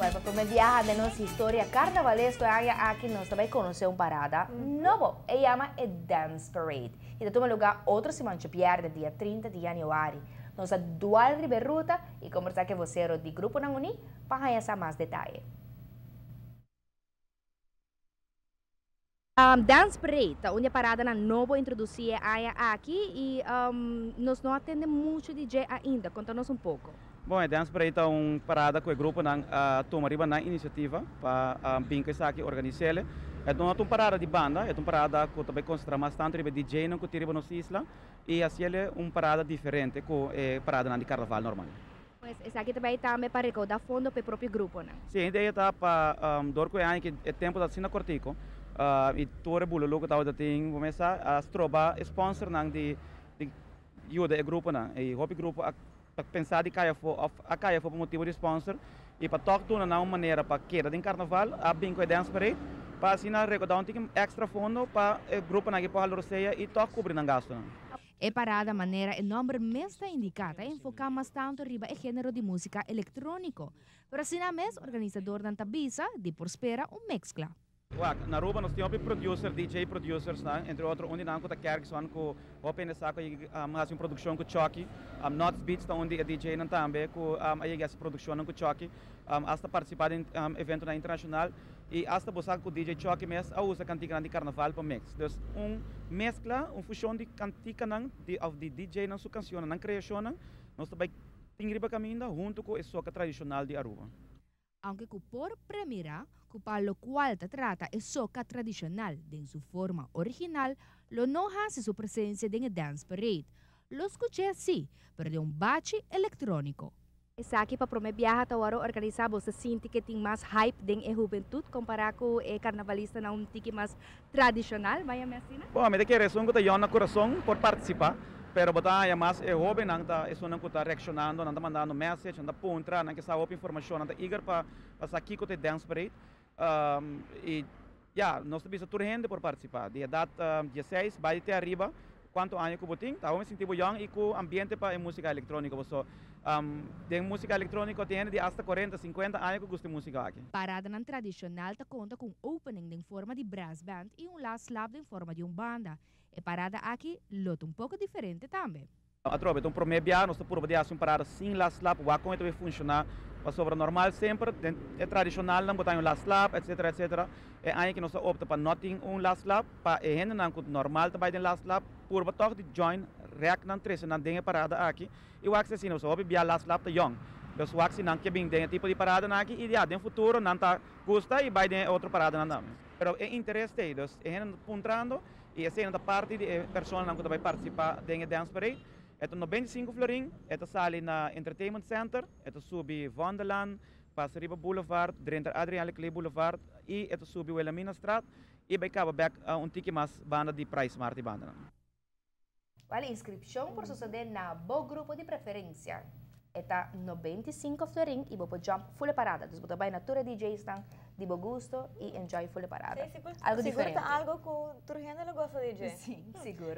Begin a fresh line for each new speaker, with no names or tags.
Well, pa prome biaha den nos historia carnavalesco e aña aki nos ta bay conoce un parada nobo. E yama e Dance Parade y ta tuma lugar otro siman djabierde dia 30 di januari. Nos a dual riba e ruta y combersa cu e vocero di Gruponan Uní pa haña sa mas detaye. Dance Parade ta un di e paradanan nobo introduci e aña aki y nos no a tende mucho di dje ainda. Conta nos un poco.
Bon, e Dance Parade ta un parada cu e gruponan a tuma riba nan iniciativa pa bin cu esaki organisele. E no ta un parada di banda, e ta un parada cu ta bay concentra mas tanto riba e DJnan cu tin riba nos isla y haciele un parada diferente cu e paradanan di carnaval normal.
Pues esaki ta bay tambe pa recauda fondo pa e propio gruponan.
Si, e idea ta pa dor cu e aña ki e tempo ta asina cortico y tur e bululu cu tabata tin bo mesa a stroba e sponsornan di yuda e gruponan y hopi grupo a ta pensa di cay afo of a cay afo pa motibo di sponsor y pa toch duna nan un manera pa keda den carnaval a bin cu e dance parade pa asina recauda un tiki extra fondo pa e gruponan aki por hala rosea y toch cubri nan gastonan.
E parada, manera e nòmber mes ta indiká, ta enfoká mas tantu riba e género di músika elektróniko. Pero asina mes organisadornan ta bisa di por spera un meskla.
Wak, na Aruba nos tin hopi producer, DJ producersnan, entre otro un di nan ku ta Kerkson ku hopi hende sa ku a yega hasi un produkshon ku Chucky. Nuts Beats ta un di e DJnan tambe ku a yega hasi produkshonnan ku Chucky. Asta partisipá den eventonan internashonal. Y hasta bo sa cu DJ Chucky mes a usa canticanan di carnaval pa mix. Dus un mezcla, un fusion di canticanan di of di DJnan su cancionnan, nan creacionnan, nos ta bay tin riba caminda hunto cu e soca tradicional di Aruba.
Aunke cu por premira cu pa locual ta trata e soca tradicional den su forma original lo no haci su presencia den e dance parade, lo scuch'e si, pero den un bachi electronico. Esaki pa prome biaha ta wòrdu organisá. Bo ta sinti ke tin mas hype den e hubentut kompará ku e karnavalistanan un tiki mas tradishonal, bai yam'é asina?
Bon, mi ta kere esun ku ta yòn na kurason por partisipá, pero bo ta haña mas e hóbennan ta esunnan ku ta reakshonando, nan ta mandando message, nan ta puntra, nan ke sa hopi informashon, nan ta eager pa sa kiko ta e dance parade. I ya, nos ta bisa tur hende por partisipá, di edat dieseis bai te ariba, kuantu aña ku bo tin, ta bo sinti bo yòn i ku ambiente pa e músika elektróniko. Paso den músika elektróniko tin hende di asta kuarenta, sinkuenta aña ku gusta e músika aki.
Paradanan tradishonal ta konta ku un opening den forma di brass band i un last lap den forma di un banda. E parada aki lo ta un poko diferente tambe.
Atrobe, ta un promé bia nos ta purba di hasi un parada sin last lap, wak kon e ta bay funshoná, pasobra normal semper den e tradishonalnan bo ta haña un last lap etcetera etcetera, e aña aki nos a opta pa no tin un last lap, pa e hendenan ku normal ta bay den last lap purba tòg di join rèknan trese nan den e parada aki i wak si asina, pasobra hopi bia last lap ta yòn, dus wak si nan ke bin den e tipo di paradanan aki i ya den futuro nan ta gusta i bay den e otro paradanan tambe. Pero e interes t'ei, dus e hendenan ta puntrando. I eseinan ta parti di e personanan ku ta bai partisipá den e Dance Parade. E ta 95 florin, e ta sali na Entertainment Center, e ta subi Vondellaan, pasa riba Boulevard, drenta Adriaan Leclerc Boulevard i e ta subi Wilhelminastraat i bai kaba bèk un tiki mas banda di PriceSmart i bandanan.
Wèl, inskripshon por sosodé na bo grupo di preferensia. E ta 95 florin i bo por jump full e parada. Dus bo ta bai na tur e DJsnan di bo gusto i enjoy full e parada.
Sí,
Algo
sigur
diferente.
ta algo ku tur hende lo gosa di dje.
Sí, sigur.